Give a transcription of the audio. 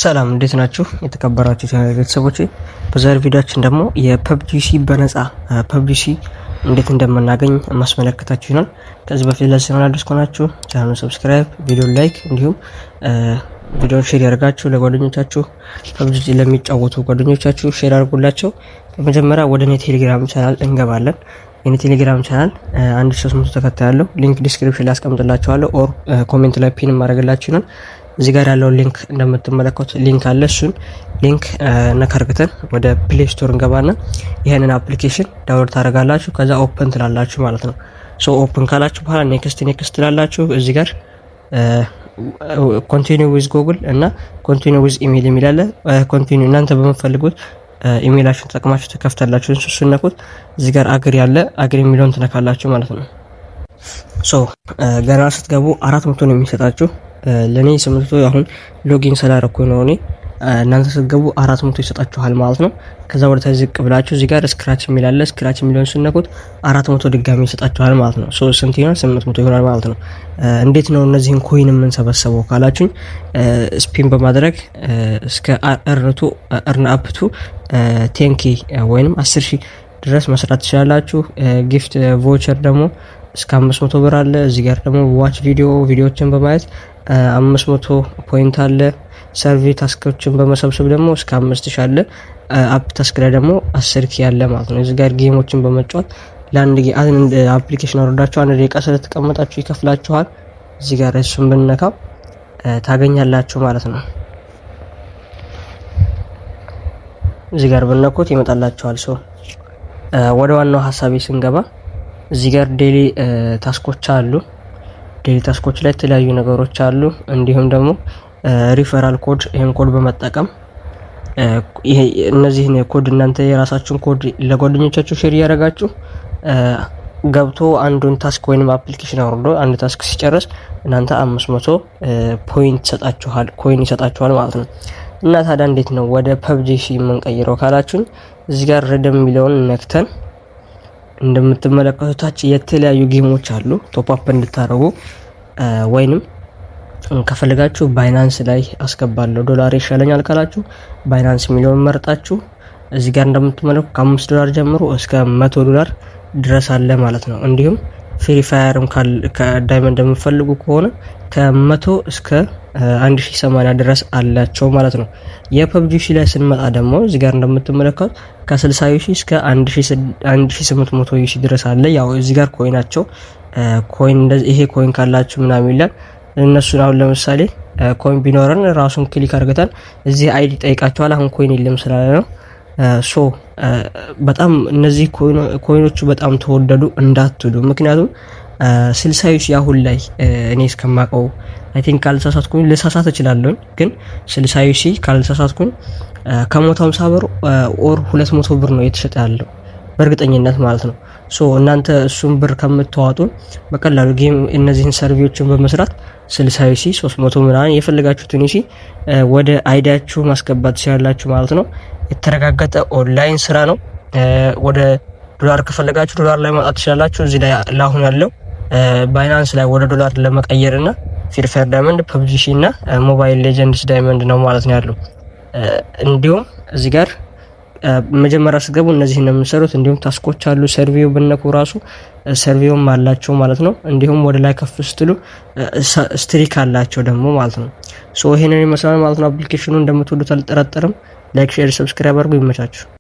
ሰላም፣ እንዴት ናችሁ? የተከበራችሁ ቻናል ቤተሰቦች፣ በዛሬው ቪዲዮአችን ደግሞ የ PUBG በነፃ PUBG እንዴት እንደምናገኝ ማስመለከታችሁ ይሆናል። ከዚህ በፊት ለዚህ ቻናል አዲስ ከሆናችሁ ቻናሉን subscribe፣ ቪዲዮ like፣ እንዲሁም ቪዲዮን share ያደርጋችሁ ለጓደኞቻችሁ፣ PUBG ለሚጫወቱ ጓደኞቻችሁ share አድርጉላቸው። በመጀመሪያ ወደ እኔ ቴሌግራም ቻናል እንገባለን። የኔ ቴሌግራም ቻናል 1300 ተከታይ ያለው link description ላይ አስቀምጥላችኋለሁ or comment ላይ pin ማድረግላችሁ ይሆናል። እዚህ ጋር ያለውን link እንደምትመለከቱት link አለ። እሱን link ነካ አርግተን ወደ Play Store እንገባና ይህንን application download ታደርጋላችሁ። ከዛ open ትላላችሁ ማለት ነው። So open ካላችሁ በኋላ next next ትላላችሁ። እዚህ ጋር continue with Google እና continue with email የሚል አለ። Continue እናንተ በምትፈልጉት ኢሜይላችሁን ተጠቅማችሁ ትከፍታላችሁ። እሱን ነኩት። እዚህ ጋር agree ያለ agree የሚለውን ትነካላችሁ ማለት ነው። So ገና ስትገቡ 400 ነው የሚሰጣችሁ። ለእኔ 800 አሁን login ስላደረኩ ነው እኔ። እናንተ ስትገቡ 400 ይሰጣችኋል ማለት ነው። ከዛ ወደ ታች ዝቅ ብላችሁ እዚህ ጋር scratch የሚል አለ። Scratch የሚለውን ስትነኩት 400 ድጋሚ ይሰጣችኋል ማለት ነው። So ስንት ይሆናል? 800 ይሆናል ማለት ነው። እንዴት ነው እነዚህን coin የምንሰበሰበው ካላችሁኝ spin በማድረግ እስከ earn up to 10K ወይንም 10,000 ድረስ መስራት ትችላላችሁ። Gift voucher ደግሞ እስከ 500 ብር አለ። እዚህ ጋር ደግሞ watch video፣ ቪዲዮዎችን በማየት 500 point አለ። Survey task ኦችን በመሰብሰብ ደግሞ እስከ 5000 አለ። App task ላይ ደግሞ 10K አለ ማለት ነው። እዚህ ጋር game ኦችን በመጫወት ለአንድ application አወርዳችሁ 1 ደቂቃ ስለተቀመጣችሁ ይከፍላችኋል። እዚህ ጋር እሱን ብንነካው ታገኛላችሁ ማለት ነው። እዚህ ጋር ብነኩት ይመጣላችኋል። So ወደ ዋናው ሀሳቤ ስንገባ እዚህ ጋር daily task ኦች አሉ። Daily task ኦች ላይ የተለያዩ ነገሮች አሉ። እንዲሁም ደግሞ referral code፣ ይህን ኮድ በመጠቀም ይሄ እነዚህን ኮድ እናንተ የራሳችሁን ኮድ ለጓደኞቻችሁ share እያደረጋችሁ ገብቶ አንዱን task ወይንም application አውርዶ አንድ task ሲጨርስ እናንተ 500 point ይሰጣችኋል፣ coin ይሰጣችኋል ማለት ነው። እና ታዲያ እንዴት ነው ወደ PUBG የምንቀይረው ካላችሁኝ እዚህ ጋር redeem የሚለውን ነክተን እንደምትመለከቱት ታች የተለያዩ game ኦች አሉ። Top up እንድታደርጉ ወይንም ከፈለጋችሁ Binance ላይ አስገባለሁ፣ ዶላር ይሻለኛል ካላችሁ Binance የሚለውን መርጣችሁ እዚህ ጋር እንደምትመለከቱ ከ5 ዶላር ጀምሮ እስከ 100 ዶላር ድረስ አለ ማለት ነው። እንዲሁም Free Fire ም ከ diamond የምትፈልጉ ከሆነ ከ100 እስከ 1080 ድረስ አላቸው ማለት ነው። የ PUBG ላይ ስንመጣ ደግሞ እዚህ ጋር እንደምትመለከቱት ከ60 UC እስከ 1800 UC ድረስ አለ። ያው እዚህ ጋር coin ኣቸው coin ይሄ coin ካላችሁ ምናምን ይላል። እነሱን አሁን ለምሳሌ coin ቢኖረን ራሱን click አድርገታል እዚህ ID ጠይቃቸዋል። አሁን coin የለም ስላለ ነው። So በጣም እነዚህ coin ኦቹ በጣም ተወደዱ እንዳትሉ፣ ምክንያቱም 60 UC አሁን ላይ እኔ እስከማውቀው I think ካልተሳሳትኩኝ፣ ልሳሳት እችላለሁ፣ ግን 60 UC ካልተሳሳትኩኝ ከ150 ብር or 200 ብር ነው የተሸጠ ያለው በእርግጠኝነት ማለት ነው። So እናንተ እሱን ብር ከምታዋጡ በቀላሉ game እነዚህን survey ዎችን በመስራት 60 UC፣ 300 ምናምን የፈለጋችሁትን UC ወደ ID ያችሁ ማስገባት ትችላላችሁ ማለት ነው። የተረጋገጠ ኦንላይን ስራ ነው። ወደ ዶላር ከፈለጋችሁ ዶላር ላይ ማውጣት ትችላላችሁ። እዚህ ላይ ለአሁን ያለው Binance ላይ ወደ ዶላር ለመቀየር እና Free Fire diamond፣ PUBG እና Mobile Legends diamond ነው ማለት ነው ያለው። እንዲሁም እዚህ ጋር መጀመሪያ ስትገቡ እነዚህን ነው የምንሰሩት። እንዲሁም task ኦች አሉ። Survey ው ብነኩ ራሱ survey ውም አላቸው ማለት ነው። እንዲሁም ወደ ላይ ከፍ ስትሉ streak አላቸው ደግሞ ማለት ነው። So ይሄንን ይመስላል ማለት ነው። Application ኑ እንደምትወዱት አልጠራጠርም። Like፣ share፣ subscribe አድርጉ። ይመቻችሁ።